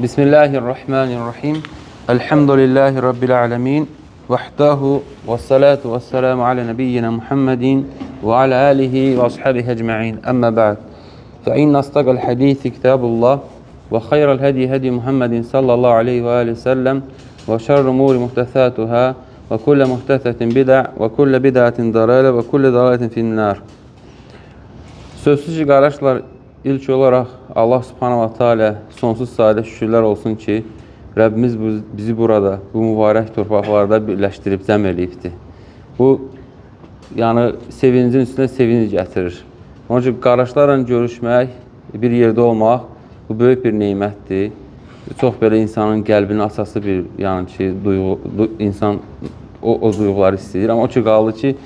Bismillahirrahmanirrahim. Elhamdülillahi Rabbil alemin. Vahdahu ve salatu ve selamu ala nebiyyina Muhammedin ve ala alihi ve ashabihi ecma'in. Amma ba'd. Fe inne astakal hadisi kitabullah ve hayral hedi hedi Muhammedin sallallahu aleyhi ve aleyhi ve sellem ve şerrü umuri muhtesatuhâ ve kulle muhtesetin bid'a ve kulle bid'atin dalale ve kulle dalaletin finnâr. Sözsüz ki, qardaşlar, ilk olaraq Allah Subhanahu va Taala sonsuz sayda şükürlər olsun ki, Rəbbimiz bizi burada, bu mübarək torpaqlarda birləşdirib cəm eləyibdir. Bu, yəni sevincin üstünə sevinc gətirir. Onun üçün qardaşlarla görüşmək, bir yerdə olmaq bu böyük bir nemətdir. Çox belə insanın qəlbini açası bir, yəni ki, duyğu, insan o duyğuları hiss edir. Amma o ki qaldı ki,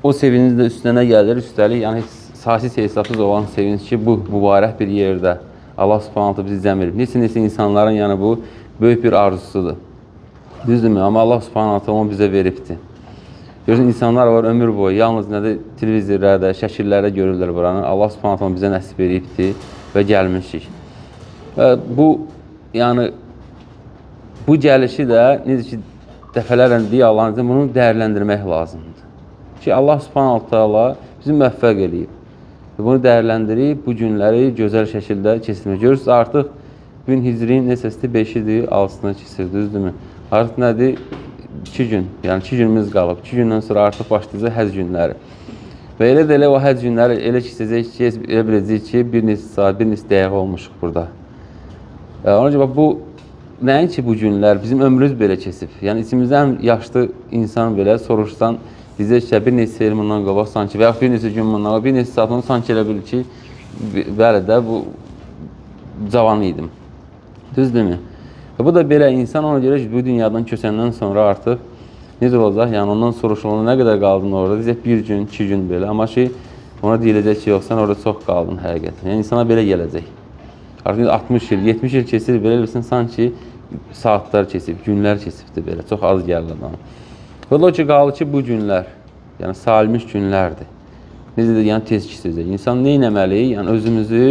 o sevincin də üstünə nə gəlir? Üstəlik, yəni saysız hesabsız olan sevinc ki, bu mübarək bir yerdə Allah Subhanahu taala bizi cəm edib. Neçə-neçə insanların yəni bu böyük bir arzusudur. Düzdürmü? Amma Allah Subhanahu taala onu bizə veribdir. Görürsən, insanlar var ömür boyu, yalnız nədə televizorlarda, şəkillərdə görürlər buranı. Allah Subhanahu taala bizə nəsib eləyibdir və gəlmişik. Və bu, yəni bu gəlişi də necə ki dəfələrlə deyə Allahın iznilə bunu dəyərləndirmək lazımdır. Ki Allah Subhanahu taala bizi müvəffəq eləyib. Və bunu dəyərləndirib bu günləri gözəl şəkildə keçirmək. Görürsünüz, artıq bu gün Hicrin neçəsidir? 5-idir, 6-sına keçir, düzdürmü? Artıq nədir? 2 gün, yəni 2 günümüz qalıb. 2 gündən sonra artıq başlayacaq həcc günləri. Və elə də elə o həcc günləri elə keçəcək ki, elə biləcəyik ki, bir neçə saat, bir neçə dəqiqə olmuşuq burada. Ona görə bax, bu nəinki bu günlər, bizim ömrümüz belə keçib. Yəni içimizdə ən yaşlı insan belə soruşsan, deyəcək ki, bir neçə il bundan qabaq sanki və yaxud bir neçə gün bundan qabaq, bir neçə saat bundan sanki elə bil ki, bəli də bu cavan idim. Düzdürmü? Və bu da belə insan ona görə ki, bu dünyadan köçəndən sonra artıq necə olacaq? Yəni ondan soruşulanda nə qədər qaldın orada? Deyəcək bir gün, 2 gün belə. Amma ki, ona deyiləcək ki, yox, sən orada çox qaldın həqiqətən. Yəni insana belə gələcək. Artıq 60 il, 70 il keçir, belə bilsin sanki saatlar keçib, günlər keçibdir belə. Çox az gəlir adama. Və o ki, qalır ki, bu günlər, yəni sayılmış günlərdir. Necə də yəni tez keçəcək. İnsan nə etməli? Yəni özümüzü,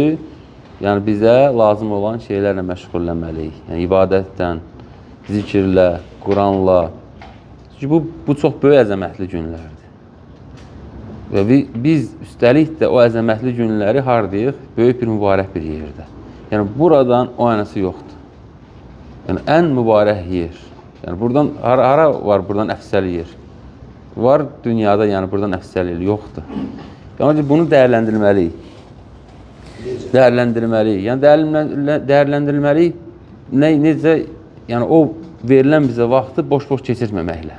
yəni bizə lazım olan şeylərlə məşğullənməliyik. Yəni ibadətlə, zikirlə, Quranla. Çünki bu çox böyük əzəmətli günlərdir. Və biz üstəlik də o əzəmətli günləri hardayıq? Böyük bir mübarək bir yerdə. Yəni buradan o ənası yoxdur. Yəni ən mübarək yer. Yəni buradan hara var buradan əfsəl yer? Var dünyada, yəni buradan əfsəl yer yoxdur. Yəni bunu dəyərləndirməliyik. Dəyərləndirməliyik. Yəni dəyərləndirməliyik nə necə, yəni o verilən bizə vaxtı boş-boş keçirməməklə.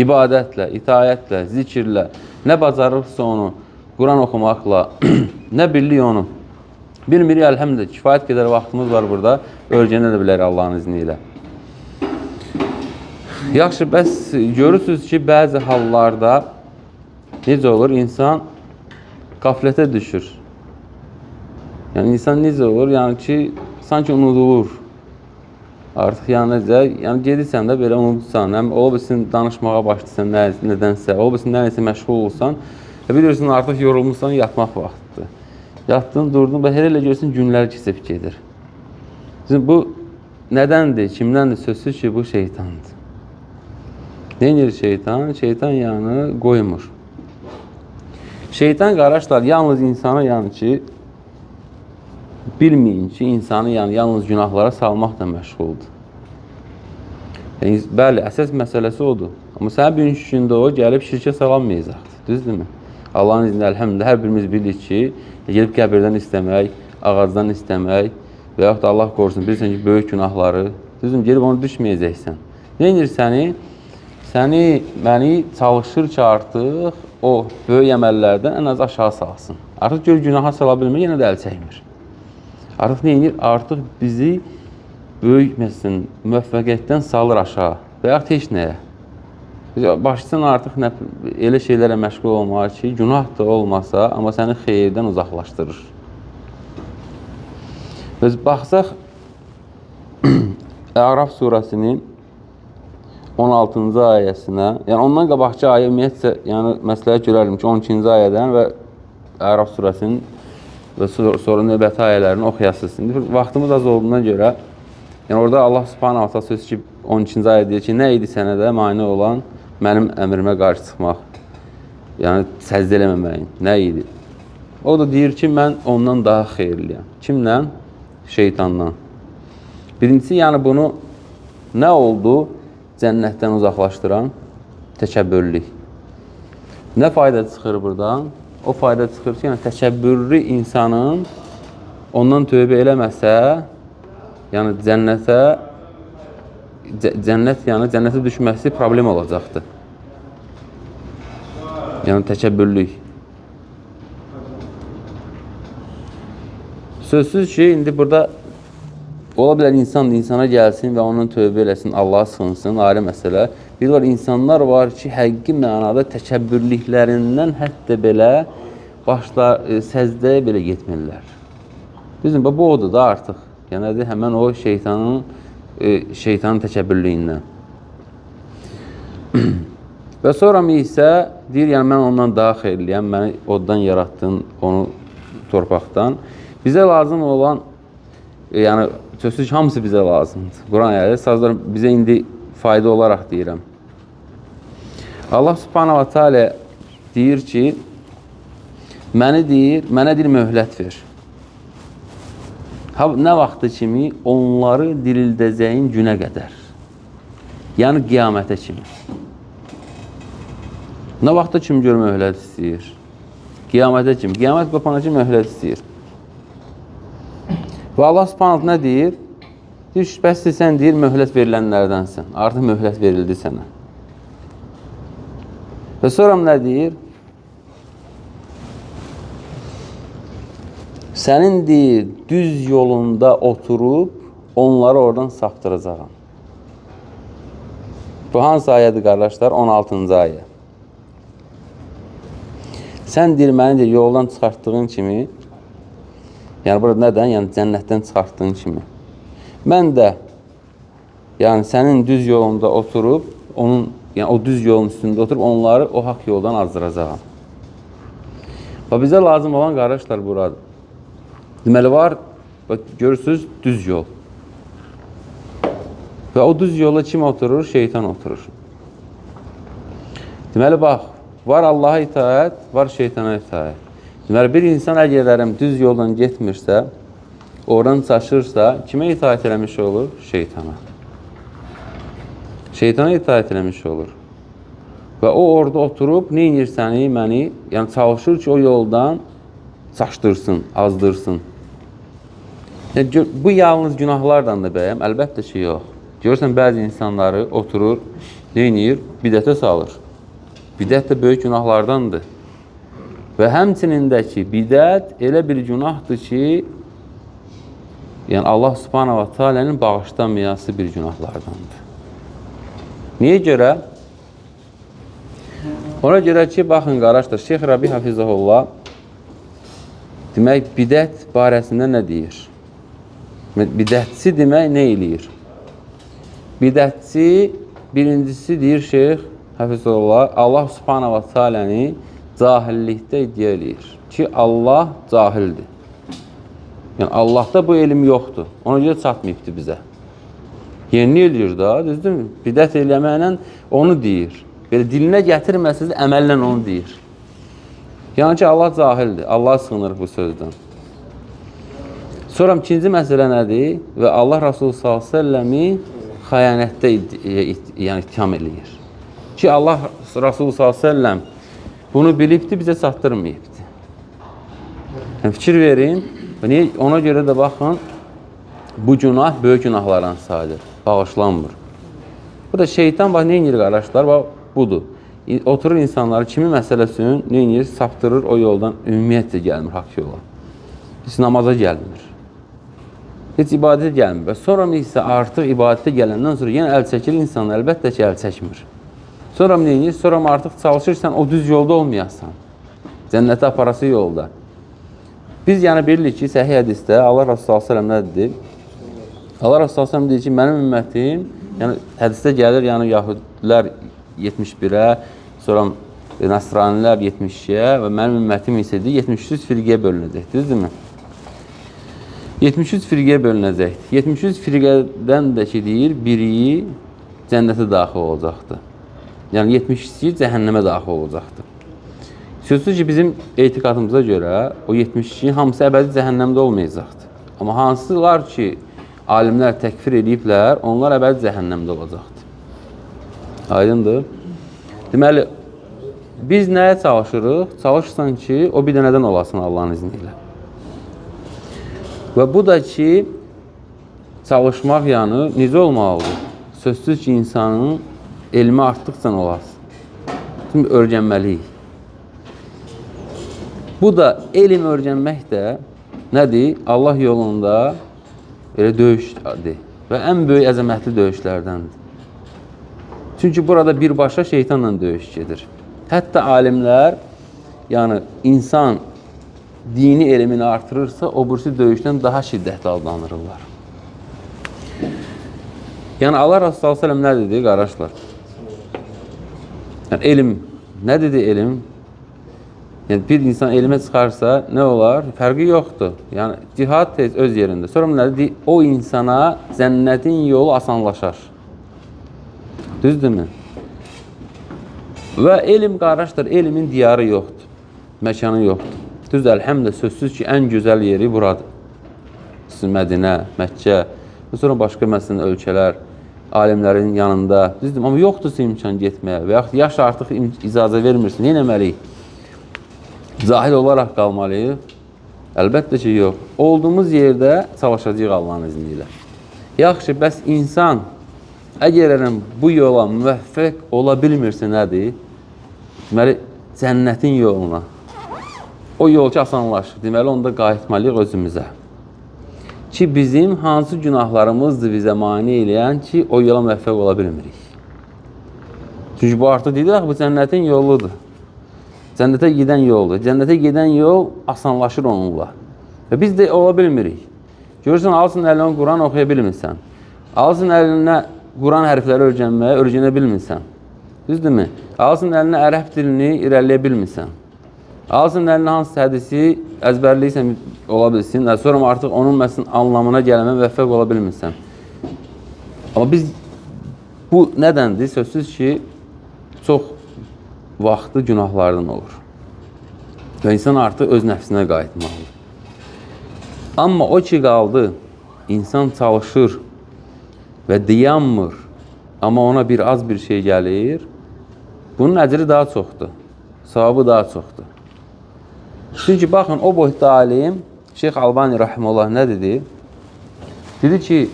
İbadətlə, itaətlə, zikirlə, nə bacarırsa onu, Quran oxumaqla, nə birlik onu. Bilmirik, əlhəmdülillah, kifayət qədər vaxtımız var burada, öyrənə də bilərik Allahın izni ilə. Yaxşı, bəs görürsünüz ki, bəzi hallarda necə olur? İnsan qaflətə düşür. Yəni insan necə olur? Yəni ki, sanki unudulur. Artıq yəni necə? Yəni gedirsən də belə unudursan, həm ola bilsin danışmağa başlayırsan nədənsə, ola bilsin nəsə məşğul olsan və bilirsən artıq yorulmuşsan, yatmaq vaxtıdır. Yatdın, durdun və elə görürsən günlər keçib gedir. Şimdi bu nədəndir, kimdəndir? Sözsüz ki, bu şeytandır. Nə edir şeytan? Şeytan yəni qoymur. Şeytan qardaşlar yalnız insanı yəni ki, bilməyin ki, insanı yəni yalnız günahlara salmaqla məşğuldur. Yəni, bəli, əsas məsələsi odur. Amma sənə bugünkü gündə o gəlib şirkə salanmayacaqdır. Düzdürmü? Allahın izni ilə əlhəmdülillah hər birimiz bilirik ki, gəlib qəbirdən istəmək, ağacdan istəmək və yaxud da Allah qorusun, bilirsən ki, böyük günahları, düzdürmü? Gəlib onu düşməyəcəksən. Nə edir səni? Səni, məni çalışır ki, artıq o böyük əməllərdən ən az aşağı salsın. Artıq gör günaha sala bilmir, yenə də əl çəkmir. Artıq nə edir? Artıq bizi böyük məsələn, müvəffəqiyyətdən salır aşağı və yaxud heç nəyə. Başlayırsan artıq elə şeylərə məşğul olmağa ki, günah da olmasa, amma səni xeyirdən uzaqlaşdırır. Biz baxsaq Əraf surəsinin 16-cı ayəsinə, yəni ondan qabaqki ayə ümumiyyətcə, yəni məsləhət görərdim ki, 12-ci ayədən və Əraf surəsinin və sonra növbəti ayələrini oxuyasınız. İndi vaxtımız az olduğuna görə, yəni orada Allah Subhanahu wa Taala söz ki 12-ci ayə deyir ki, nə idi sənə də mane olan mənim əmrimə qarşı çıxmaq, yəni səcdə eləməməyin, nə idi? O da deyir ki, mən ondan daha xeyirliyəm. Kimlə? Şeytandan. Birincisi, yəni bunu nə oldu? Cənnətdən uzaqlaşdıran təkəbbürlük. Nə fayda çıxır buradan? O fayda çıxır ki, yəni təkəbbürlü insanın ondan tövbə eləməsə, yəni cənnətə düşməsi problem olacaqdır. Yəni təkəbbürlük. Sözsüz ki, indi burada ola bilər insan insana gəlsin və onun tövbə eləsin, Allaha sığınsın, ayrı məsələ. Bir var insanlar var ki, həqiqi mənada təkəbbürlüklərindən hətta belə başlar, səcdəyə belə getmirlər. Düzdür, bu odur da artıq. Yəni həmən o şeytanın təkəbbürlüyündən. Və sonra isə deyir, yəni mən ondan daha xeyirliyəm, məni oddan yaratdın, onu torpaqdan. Bizə lazım olan, yəni sözsüz ki, hamısı bizə lazımdır. Quran ayələri, sazlar bizə indi fayda olaraq deyirəm. Allah Subhanahu wa Taala deyir ki, mənə deyir möhlət ver. Nə vaxtı kimi? Onları dirildəcəyin günə qədər. Yəni qiyamətə kimi. Nə vaxtı kimi gör möhlət istəyir? Qiyamətə kimi. Qiyamət qopana kimi möhlət istəyir. Və Allah Subhanahu nə deyir? Deyir, şübhəsiz sən deyir, möhlət verilənlərdənsən. Artıq möhlət verildi sənə. Və sonra nə deyir? Sənin deyir, düz yolunda oturub onları oradan saptıracağam. Bu hansı ayədir qardaşlar? 16-cı ayə. Sən deyir, məni deyir, yoldan çıxartdığın kimi, yəni burada nədən? Yəni cənnətdən çıxartdığın kimi. Mən də yəni sənin düz yolunda oturub, onun, yəni o düz yolun üstündə oturub onları o haqq yoldan azdıracağam. Və bizə lazım olan qardaşlar buradır. Deməli var, bax, görürsünüz, düz yol. Və o düz yola kim oturur? Şeytan oturur. Deməli bax, var Allaha itaət, var şeytana itaət. Deməli bir insan əgər düz yoldan getmirsə, oradan çaşırsa, kimə itaət eləmiş olur? Şeytana. Şeytana itaət eləmiş olur. Və o orada oturub, nə edir səni, məni? Yəni çalışır ki, o yoldan çaşdırsın, azdırsın. Yəni, bu yalnız günahlardan da bəyəm? Əlbəttə ki, yox. Görürsən, bəzi insanları oturur, nə edir? Bidətə salır. Bidət də böyük günahlardandır. Və həmçinin də ki, bidət elə bir günahdır ki, yəni Allah Subhanahu wa Taala'nın bağışlamayası bir günahlardandır. Niyə görə? Ona görə ki, baxın qardaşlar, Şeyx Rabi Hafizəhullah demək, bidət barəsində nə deyir? Bidətçi demək nə eləyir? Bidətçi, birincisi deyir Şeyx Hafizəhullah, Allah Subhanahu wa Taala'nı cahillikdə iddia eləyir ki, Allah cahildir. Yəni Allahda bu elm yoxdur. Ona görə çatmayıbdır bizə. Yəni nə eləyir da, düzdürmü? Bidət eləməklə onu deyir. Belə dilinə gətirməsəz əməllə onu deyir. Yəni ki, Allah cahildir. Allah sığınır bu sözdən. Sonra ikinci məsələ nədir? Və Allah Rasulü sallallahu əleyhi və səlləmi xəyanətdə yəni ittiham eləyir. Ki, Allah Rasulü sallallahu əleyhi və səlləm bunu bilibdir, bizə çatdırmayıbdır. Yəni, fikir verin. Niyə? Ona görə də baxın, bu günah böyük günahlardan sayılır, bağışlanmır. Bu da şeytan, bax, nə edir qardaşlar? Bax, budur. Oturur insanları kimi məsələsini nə edir? Saptırır o yoldan, ümumiyyətlə gəlmir haqq yola. Heç namaza gəlmir. Heç ibadətə gəlmir. Və sonra isə artıq ibadətə gələndən sonra yenə əl çəkir insanlar, əlbəttə ki, əl çəkmir. Sonra nə edir? Sonra artıq çalışırsan, o düz yolda olmayasan. Cənnətə aparası yolda. Biz yəni bilirik ki, səhih hədisdə Allah Resulü sallallahu əleyhi və səlləm nə dedi? Allah Resulü sallallahu əleyhi və səlləm deyir ki, mənim ümmətim, yəni hədisdə gəlir, yəni yahudilər 71-ə, sonra nasranilər 72-yə və mənim ümmətim isə 73 firqəyə bölünəcək, düzdürmü? 73 firqəyə bölünəcəkdir. 73 firqədən də ki, deyir, biri cənnətə daxil olacaqdır. Yəni 72 cəhənnəmə daxil olacaqdır. Sözsüz ki, bizim etiqadımıza görə o 72-nin hamısı əbədi cəhənnəmdə olmayacaqdır. Amma hansılar ki, alimlər təkfir ediblər, onlar əbədi cəhənnəmdə olacaqdır. Aydındır? Deməli, biz nəyə çalışırıq? Çalışırsan ki, o bir dənədən olasın Allahın izni ilə. Və bu da ki, çalışmaq yəni necə olmalıdır? Sözsüz ki, insanın elmi artdıqca olasın. Şimdi öyrənməliyik. Bu da elm öyrənmək də nədir? Allah yolunda elə döyüşdür və ən böyük əzəmətli döyüşlərdəndir. Çünki burada birbaşa şeytanla döyüş gedir. Hətta alimlər, yəni insan dini elmini artırırsa, o birisi döyüşdən daha şiddətli adlandırırlar. Yəni Allah Resulü sallallahu əleyhi və səlləm nə dedi qardaşlar? Yəni elm, nə dedi elm? Yəni bir insan elmə çıxarsa nə olar? Fərqi yoxdur. Yəni cihad tez öz yerində. Sonra nə dedi? O insana cənnətin yolu asanlaşar. Düzdürmü? Və elm qardaşlar, elmin diyarı yoxdur. Məkanı yoxdur. Düz, əlhəmdə sözsüz ki, ən gözəl yeri buradır. Mədinə, Məkkə, sonra başqa məsələn ölkələr, alimlərin yanında. Düzdür? Amma yoxdursa imkan getməyə və yaxud yaş artıq icazə vermirsin. Nə etməliyik? Cahil olaraq qalmalıyıq? Əlbəttə ki, yox. Olduğumuz yerdə çalışacağıq Allahın izni ilə. Yaxşı, bəs insan əgər bu yola müvəffəq ola bilmirsə nədir? Deməli, cənnətin yoluna. O yol ki, asanlaşır. Deməli, onda qayıtmalıyıq özümüzə. Ki, bizim hansı günahlarımızdır bizə mane eləyən ki, o yola müvəffəq ola bilmirik. Çünki bu artıq dedik, bu cənnətin yoludur. Cənnətə gedən yoldur. Cənnətə gedən yol asanlaşır onunla. Və biz də ola bilmirik. Görürsən, alsın əlinə Quran oxuya bilmirsən. Alsın əlinə Quran hərfləri öyrənməyə öyrənə bilmirsən. Düzdürmü? Alsın əlinə ərəb dilini irəliləyə bilmirsən. Alsın əlinə hansı hədisi əzbərləyirsən ola bilsin. Sonra artıq onun məsələn anlamına gəlmə müvəffəq ola bilmirsən. Amma biz bu nədəndir? Sözsüz ki, çox vaxtı günahlardan olur. Və insan artıq öz nəfsinə qayıtmalıdır. Amma o ki qaldı, insan çalışır və dayanmır, amma ona bir az bir şey gəlir, bunun əcri daha çoxdur, savabı daha çoxdur. Çünki baxın, o boyutda alim, Şeyx Albani rəhməllah nə dedi? Dedi ki,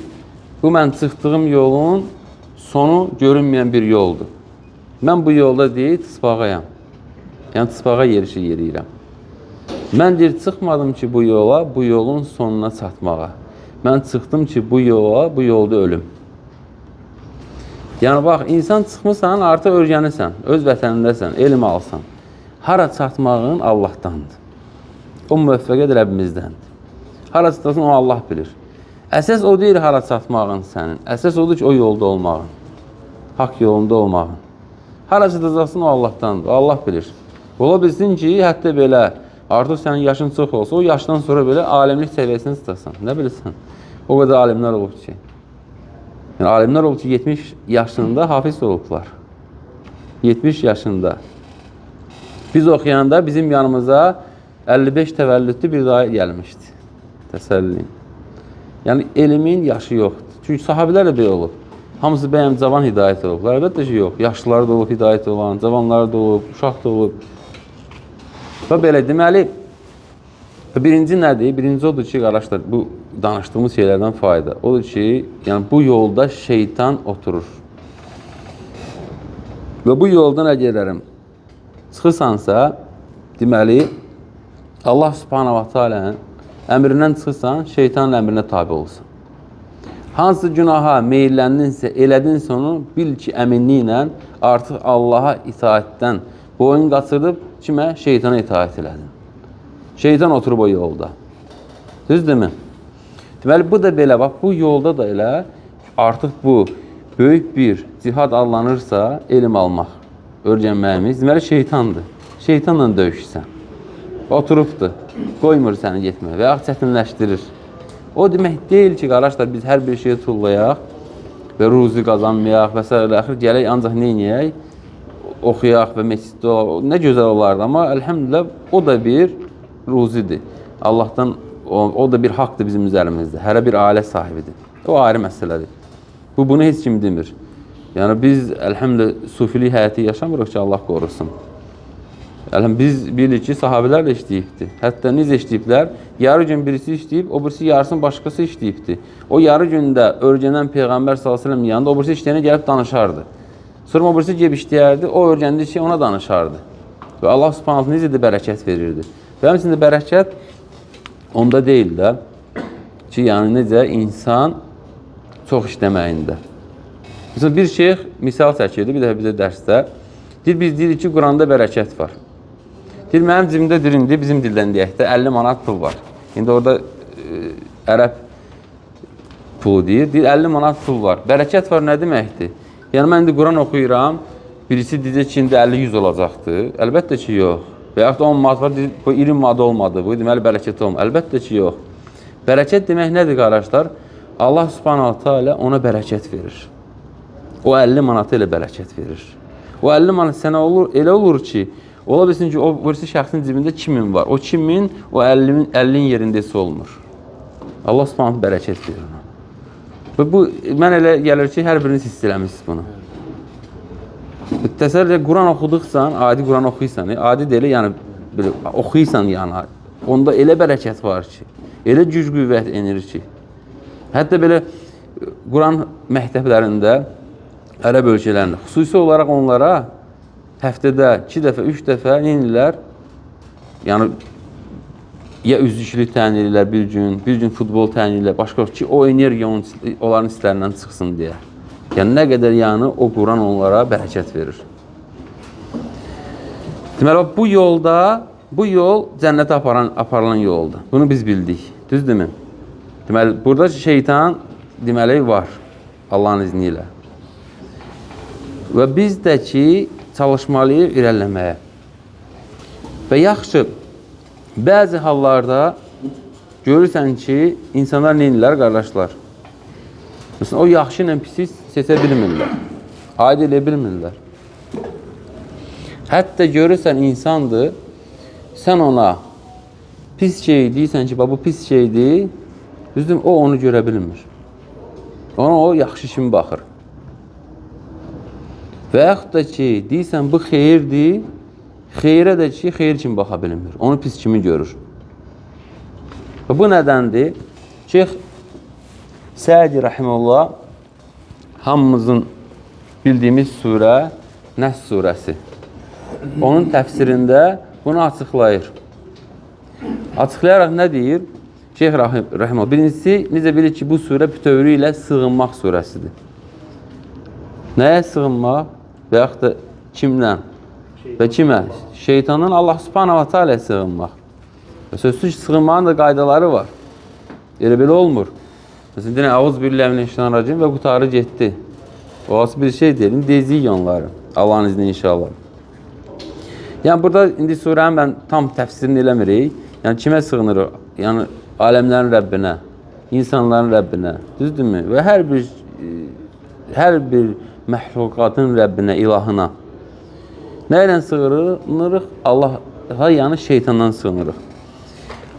bu mən çıxdığım yolun sonu görünməyən bir yoldur. Mən bu yolda deyil, tısbağayam. Yəni, tısbağa yerişi yeriyirəm. Mən deyir, çıxmadım ki, bu yola, bu yolun sonuna çatmağa. Mən çıxdım ki, bu yola, bu yolda ölüm. Yəni, bax, insan çıxmısan, artıq öyrənirsən, öz vətənindəsən, elm alsan. Hara çatmağın Allahdandır. O müvəffəqiyyət Rəbbimizdəndir. Hara çatasın, o Allah bilir. Əsas o deyil hara çatmağın sənin. Əsas odur ki, o yolda olmağın. Haqq yolunda olmağın. Hara çatacaqsın, o Allahdandır. O Allah bilir. Ola bilsin ki, hətta belə artıq sənin yaşın çox olsa, o yaşdan sonra belə alimlik səviyyəsinə çatasan. Nə bilirsən? O qədər alimlər olub ki. Yəni, alimlər olub ki, 70 yaşında hafiz olublar. 70 yaşında. Biz oxuyanda bizim yanımıza 55 təvəllüdlü bir dayı gəlmişdi. Təsəlli eləyin. Yəni, elmin yaşı yoxdur. Çünki sahabilər də belə olub. Hamısı bəyəm cavan hidayət olublar. Əlbəttə ki, yox. Yaşlılar da olub hidayət olan, cavanlar da olub, uşaq da olub. Və belə, deməli, birinci nədir? Birinci odur ki, qardaşlar, bu danışdığımız şeylərdən fayda. Odur ki, yəni bu yolda şeytan oturur. Və bu yoldan əgər çıxırsansa, deməli, Allah Subhanahu va Taala'nın əmrindən çıxırsan, şeytanın əmrinə tabi olursan. Hansı günaha meyilləndinsə, elədinsə onu, bil ki, əminliklə artıq Allaha itaətdən boyun qaçırıb kimə? Şeytana itaət elədin. Şeytan oturub o yolda. Düzdürmü? Deməli, bu da belə, bax, bu yolda da elə artıq bu böyük bir cihad adlanırsa, elm almaq, öyrənməyimiz, deməli, şeytandır. Şeytanla döyüşsən. Oturubdur, qoymur səni getməyə və yaxud çətinləşdirir. O demək deyil ki, qardaşlar, biz hər bir şeyi tullayaq və ruzi qazanmayaq və s. Axır gələk ancaq nə eləyək? Oxuyaq və məsciddə olaq. Nə gözəl olardı, amma əlhəmdülillah o da bir ruzidir. Allahdan o da bir haqdır bizim üzərimizdə. Hərə bir ailə sahibidir. O ayrı məsələdir. Bunu heç kim demir. Yəni biz əlhəmdülillah sufilik həyatı yaşamırıq ki, Allah qorusun. Əlhəm biz bilirik ki, sahabələr də işləyibdi. Hətta necə işləyiblər? Yarı gün birisi işləyib, o birisi yarısını başqası işləyibdi. O yarı gündə öyrənən Peyğəmbər sallallahu əleyhi və səlləm yanında o birisi işləyənə gəlib danışardı. Sonra o birisi gəlib işləyərdi, o öyrəndiyi şey ona danışardı. Və Allah Subhanahu necə də bərəkət verirdi. Və həmçinin də bərəkət onda deyil də ki, yəni necə insan çox işləməyində. Məsələn, bir şeyx misal çəkirdi bir dəfə bizə dərsdə. Deyir, biz deyirik ki, Quranda bərəkət var. Deyir, mənim cibimdə deyir, indi bizim dildən deyək də 50 manat pul var. İndi orada ərəb pulu deyir. Deyir, 50 manat pul var. Bərəkət var nə deməkdir? Yəni, mən indi Quran oxuyuram, birisi deyəcək ki, indi 50-100 olacaqdır. Əlbəttə ki, yox. Və yaxud da 10 manat var, deyir, bu 20 manat olmadı, bu deməli bərəkət olmadı. Əlbəttə ki, yox. Bərəkət demək nədir, qardaşlar? Allah Subhanahu Teala ona bərəkət verir. O 50 manatı elə bərəkət verir. O 50 manat sənə olur, elə olur ki, ola bilsin ki, o birisi şəxsin cibində 2000 var. O 2000, o 50-nin yerində heç olmur. Allah Subhanahu bərəkət verir ona. Və bu, mən elə gəlir ki, hər biriniz hiss eləmişsiniz bunu. Təsəvvür et, Quran oxuduqsan, adi Quran oxuyursan, adi deyil, yəni belə oxuyursan, yəni onda elə bərəkət var ki, elə güc qüvvət enir ki. Hətta belə Quran məktəblərində, ərəb ölkələrində, xüsusi olaraq onlara həftədə 2 dəfə, 3 dəfə nə edirlər? Yəni ya üzücülük təyin edirlər bir gün, bir gün futbol təyin edirlər, başqa ki, o energiya onların hisslərindən çıxsın deyə. Yəni nə qədər yəni o Quran onlara bərəkət verir. Deməli, bu yolda, bu yol cənnətə aparılan yoldur. Bunu biz bildik. Düzdürmü? Deməli, burada şeytan deməli var Allahın izni ilə. Və biz də ki, çalışmalıyıq irəliləməyə. Və yaxşı, bəzi hallarda görürsən ki, insanlar nə edirlər, qardaşlar? Məsələn, o yaxşı ilə pisi seçə bilmirlər, aid eləyə bilmirlər. Hətta görürsən insandır, sən ona pis şey deyirsən ki, bu pis şeydir, düzdür, o onu görə bilmir. Ona o yaxşı kimi baxır. Və yaxud da ki, deyirsən bu xeyirdir, xeyrə də ki, xeyir kimi baxa bilmir. Onu pis kimi görür. Və bu nədəndir? Şeyx Sədi rəhimullah hamımızın bildiyimiz surə Nəs surəsi. Onun təfsirində bunu açıqlayır. Açıqlayaraq nə deyir? Şeyx rəhimullah. Birincisi, necə bilir ki, bu surə bütövlüyü ilə sığınmaq surəsidir. Nəyə sığınmaq? Və yaxud da kimdən? Və kimə? Şeytandan Allah Subhanahu va Teala'ya sığınmaq. Və sözsüz ki, sığınmağın da qaydaları var. Elə belə olmur. Məsələn, deyək, Əuzubillahi mineşşeytanirracim və qutarı getdi. O az bir şey deyil, deyəcəyik onları. Allahın izni inşallah. Yəni burada indi surənin mən tam təfsirini eləmirik. Yəni kimə sığınırıq? Yəni aləmlərin Rəbbinə, insanların Rəbbinə, düzdürmü? Və hər bir məxluqatın Rəbbinə, ilahına. Nə ilə sığınırıq? Allaha, yəni şeytandan sığınırıq.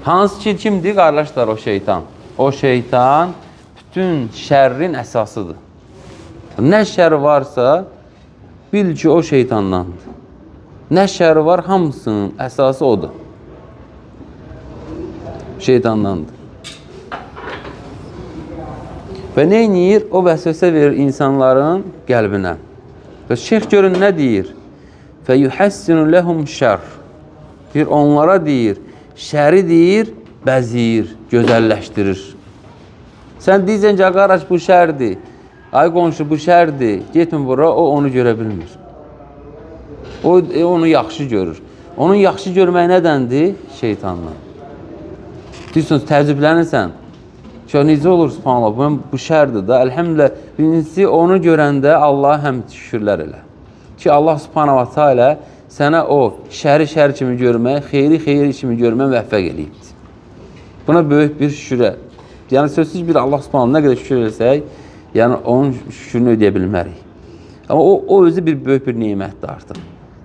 Hansı ki, kimdir qardaşlar o şeytan? O şeytan bütün şərrin əsasıdır. Nə şər varsa, bil ki, o şeytandandır. Nə şər var, hamısının əsası odur. Şeytandandır. Və nə edir? O vəsvəsə verir insanların qəlbinə. Və şeyx görün nə deyir? Fəyuhəssinu ləhum şər. Deyir, onlara deyir, şəri deyir, bəziyir, gözəlləşdirir. Sən deyirsən ki, qardaş bu şərdir, ay qonşu bu şərdir, getmə bura, o onu görə bilmir. O onu yaxşı görür. Onun yaxşı görmək nədəndir? Şeytandan. Deyirsən, təəccüblənirsən. Ki, necə olur, subhanallah, bu şərdir da. Əlhəmdülillah, birincisi onu görəndə Allaha həmd şükürlər elə. Ki, Allah subhanahu wa ta'ala sənə o şəri şər kimi görmək, xeyri xeyri kimi görmək müvəffəq eləyibdir. Buna böyük bir şükürə Yəni sözsüz bir Allah Subhanahu nə qədər şükür etsək, yəni onun şükrünü ödəyə bilmərik. Amma o özü bir böyük bir nemətdir artıq.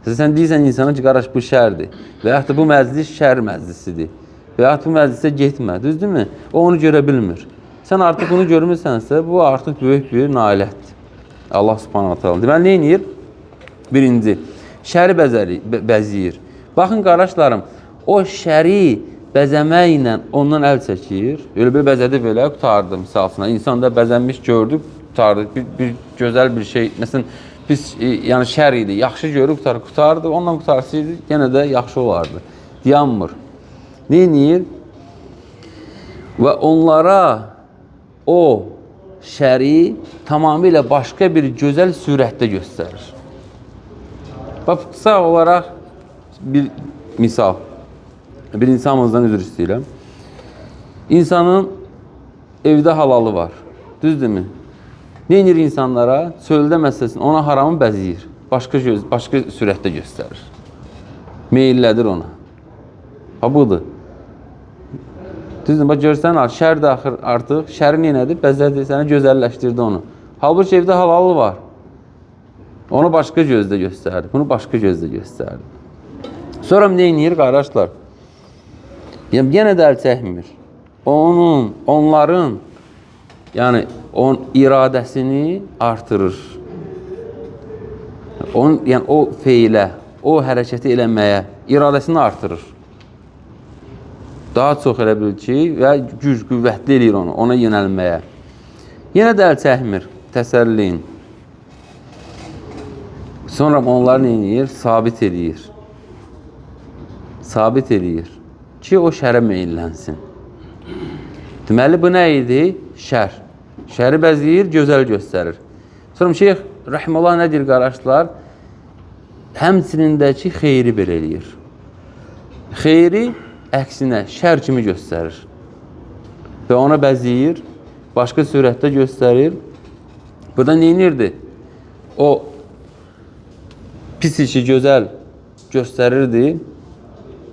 Sən deyirsən insana ki, qardaş bu şərdir və yaxud da bu məclis şər məclisidir və yaxud bu məclisə getmə, düzdürmü? O onu görə bilmir. Sən artıq bunu görmürsənsə, bu artıq böyük bir nailətdir. Allah Subhanahu taala. Deməli, nə edir? Birinci, şəri bəzəyir. Baxın qardaşlarım, o şəri bəzəməklə ondan əl çəkir. Elə bir bəzədi belə, qurtardı misal üçün. İnsan da bəzənmiş gördü, qurtardı. Bir gözəl bir şey, məsələn, pis, yəni şər idi, yaxşı görüb qurtardı, ondan qurtarsaydı yenə də yaxşı olardı. Dayanmır. Nə edir? Və onlara o şəri tamamilə başqa bir gözəl sürətdə göstərir. Bax, qısa olaraq bir misal. Bir insanımızdan üzr istəyirəm. İnsanın evdə halalı var. Düzdürmü? Nə edir insanlara? Çöldə məsələn ona haramı bəzəyir. Başqa sürətdə göstərir. Meyillədir ona. Ha budur. Düzdür? Bax görsən, şər də axır artıq şəri nə elədi? Bəzədi, sənə gözəlləşdirdi onu. Halbuki evdə halalı var. Onu başqa gözdə göstərdi. Bunu başqa gözdə göstərdi. Sonra nə edir qardaşlar? Yəni yenə də əl çəkmir. Onların yəni onun iradəsini artırır. Onun, yəni o feilə, o hərəkəti eləməyə iradəsini artırır. Daha çox elə bil ki, və güc, qüvvətli eləyir onu, ona yönəlməyə. Yenə də əl çəkmir, təsəlli. Sonra onları nə eləyir? Sabit eləyir. Sabit eləyir ki, o şərə meyillənsin. Deməli, bu nə idi? Şər. Şəri bəzəyir, gözəl göstərir. Sonra Şeyx rəhməllah nə deyir qardaşlar? Həmçinin də ki, xeyri belə eləyir. Xeyri əksinə şər kimi göstərir. Və ona bəzəyir, başqa sürətdə göstərir. Burada nə edirdi? O pis işi gözəl göstərirdi.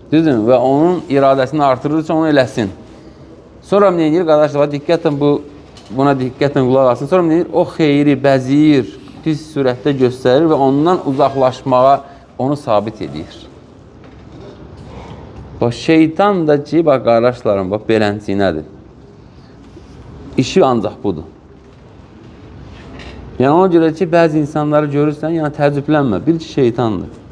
Düzdürmü? Və onun iradəsini artırır ki, onu eləsin. Sonra nə edir? Qardaşlar, diqqətlə buna diqqətlə qulaq asın. Sonra nə edir? O xeyri bəzəyir, pis sürətdə göstərir və ondan uzaqlaşmağa onu sabit edir. Bax, şeytan da ki, bax, qardaşlarım, bax, belənciyinədir. İşi ancaq budur. Yəni, ona görə ki, bəzi insanları görürsən, yəni təəccüblənmə, bil ki, şeytandır.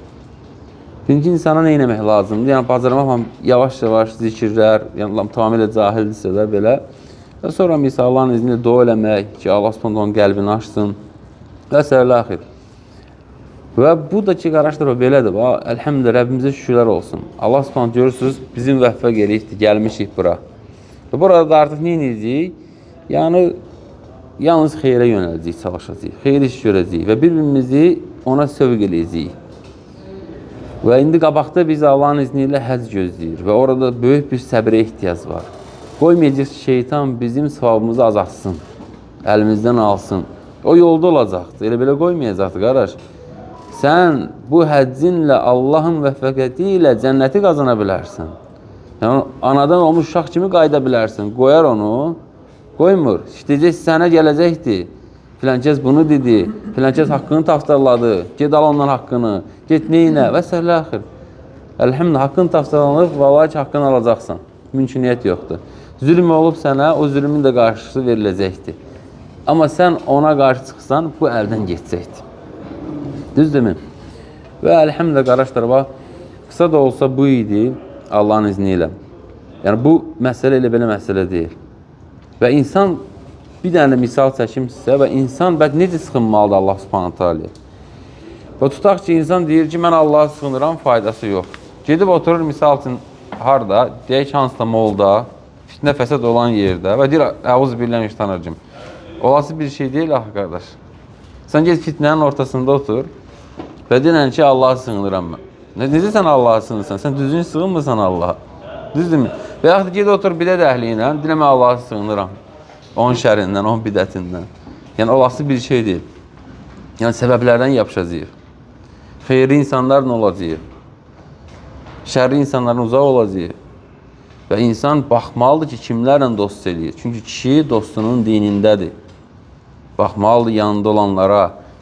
Birinci insana nə eləmək lazımdır? Yəni, bacarmaqla yavaş-yavaş zikirlər, yəni, tamamilə cahildirsə də belə. Və sonra misal Allahın izni ilə dua eləmək ki, Allah Subhanahu onun qəlbini açsın və s. axir. Və bu da ki, qardaşlar, belədir. Əlhəmdülillah, Rəbbimizə şükürlər olsun. Allah Subhanahu görürsünüz, bizim vəffəq eləyibdir, gəlmişik bura. Və burada da artıq nə edəcəyik? Yəni, yalnız xeyrə yönələcəyik, çalışacağıq, xeyir iş görəcəyik və bir-birimizi ona sövq eləyəcəyik. Və indi qabaqda biz Allahın izni ilə həcc gözləyir və orada böyük bir səbrə ehtiyac var. Qoymayacaq ki, şeytan bizim savabımızı azaltsın, əlimizdən alsın. O yolda olacaqdır, elə belə qoymayacaqdır qardaş. Sən bu həccinlə Allahın müvəffəqiyyəti ilə cənnəti qazana bilərsən. Yəni, anadan olmuş uşaq kimi qayıda bilərsən. Qoyar onu, qoymur. İşləyəcək, sənə gələcəkdir. Filankəs bunu dedi, filankəs haqqını taftarladı, get al ondan haqqını, get neyinə və s. axir. Əlhəmdülillah, haqqın taftarlanır, vallahi ki, haqqını alacaqsan. Mümküniyyət yoxdur. Zülm olub sənə, o zülmün də qarşısı veriləcəkdir. Amma sən ona qarşı çıxsan, bu əldən gedəcəkdir. Düzdürmü? Və əlhəmdülillah, qardaşlar, bax, qısa da olsa bu idi Allahın izni ilə. Yəni, bu məsələ elə belə məsələ deyil. Və insan, bir dənə misal çəkim sizə və insan bəd necə sıxınmalıdır Allah Subhanahu taala. Və tutaq ki, insan deyir ki, mən Allaha sığınıram, faydası yox. Gedib oturur misal üçün harda, deyək ki, hansısa molda, fitnə fəsad olan yerdə və deyir, əuzubillahi. Olası bir şey deyil axı qardaş. Sən get fitnənin ortasında otur və deyirən ki, Allaha sığınıram mən. Necə sən Allaha sığınırsan? Sən düzgün sığınmırsan Allaha. Düzdürmü? Və yaxud get otur bidət əhli ilə, deyirəm, mən Allaha sığınıram. Onun şərindən, onun bidətindən. Yəni, olası bir şey deyil. Yəni, səbəblərdən yapışacağıq. Xeyirli insanlarla olacağıq. Şərli insanlardan uzaq olacağıq. Və insan baxmalıdır ki, kimlərlə dost eləyir. Çünki kişi dostunun dinindədir. Baxmalıdır yanında olanlara,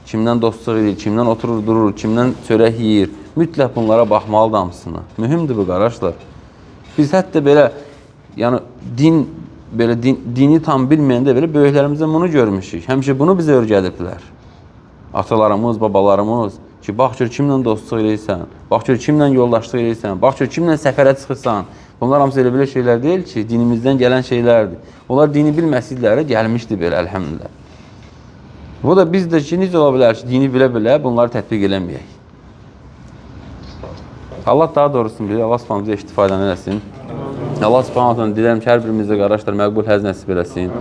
kimdən dostluq edir, kimdən oturur, durur, kimdən çörək yeyir. Mütləq bunlara baxmalıdır hamısına. Mühümdür bu qardaşlar. Biz hətta belə, yəni din belə dini tam bilməyəndə belə böyüklərimizdən bunu görmüşük. Həmişə bunu bizə öyrədiblər. Atalarımız, babalarımız ki, bax gör kimlə dostluq eləyirsən, bax gör kimlə yoldaşlıq eləyirsən, bax gör kimlə səfərə çıxırsan. Bunlar hamısı elə belə şeylər deyil ki, dinimizdən gələn şeylərdir. Onlar dini bilməsidilər, gəlmişdi belə, əlhəmdülillah. Bu da biz də ki, necə ola bilər ki, dini bilə-bilə bunları tətbiq eləməyək. Allah daha doğrusunu bilir, Allah Subhanahu bizə eşitdi faydanı eləsin. Allah Subhanahu taala diləyirəm ki, hər birimizə qardaşlar məqbul həz nəsib eləsin.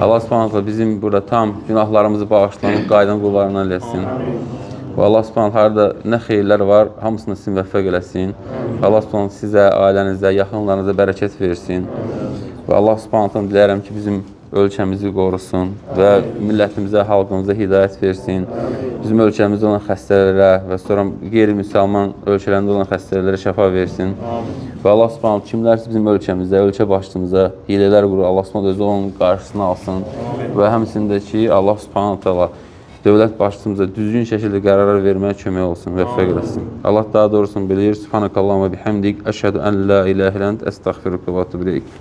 Allah Subhanahu taala bizim burada tam günahlarımızı bağışlanıb qayıdan qullarından eləsin. Və Allah Subhanahu harda nə xeyirlər var, hamısını sizin müvəffəq eləsin. Allah Subhanahu sizə, ailənizə, yaxınlarınıza bərəkət versin. Və Allah Subhanahu taala diləyirəm ki, bizim ölkəmizi qorusun və millətimizə, xalqımıza hidayət versin. Bizim ölkəmizdə olan xəstələrə və sonra qeyri-müsəlman ölkələrində olan xəstələrə şəfa versin. Və Allah Subhanahu kimlərsə bizim ölkəmizə, ölkə başçımıza hilələr qurur, Allah Subhanahu özü onun qarşısını alsın. Və həmçinin də ki, Allah Subhanahu taala dövlət başçımıza düzgün şəkildə qərarlar verməyə kömək olsun, müvəffəq eləsin. Allah daha doğrusunu bilir. Subhanakallahumma bihamdik, əşhədu ən la ilahə illə ent, əstəğfiruka və etûbü ileyk.